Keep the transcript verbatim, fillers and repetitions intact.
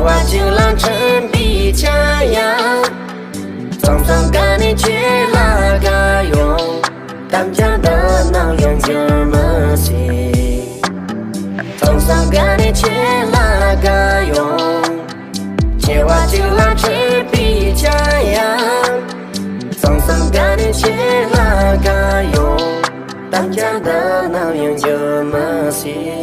བ་གཅིག་ལ་འཕྲིན་པའི་ཆ་ཡང་། གཙང་གསུམ་ག་ནས་ཁྱེད་ལ་ག་ཡོང་། དམ་བཅའ་འདི་ནམ་ཡང་འགྱུར་མི་སྲིད། གཙང་གསུམ་ག་ནས་ཁྱེད་ལ་ག་ཡོང་། ཁྱེད་བ་གཅིག་ལ་འཕྲིན་པའི་ཆ་ཡང་། གཙང་གསུམ་ག་ནས་ཁྱེད་ལ་ག་ཡོང་། དམ་བཅའ་འདི་ནམ་ཡང་འགྱུར་མི་སྲིད།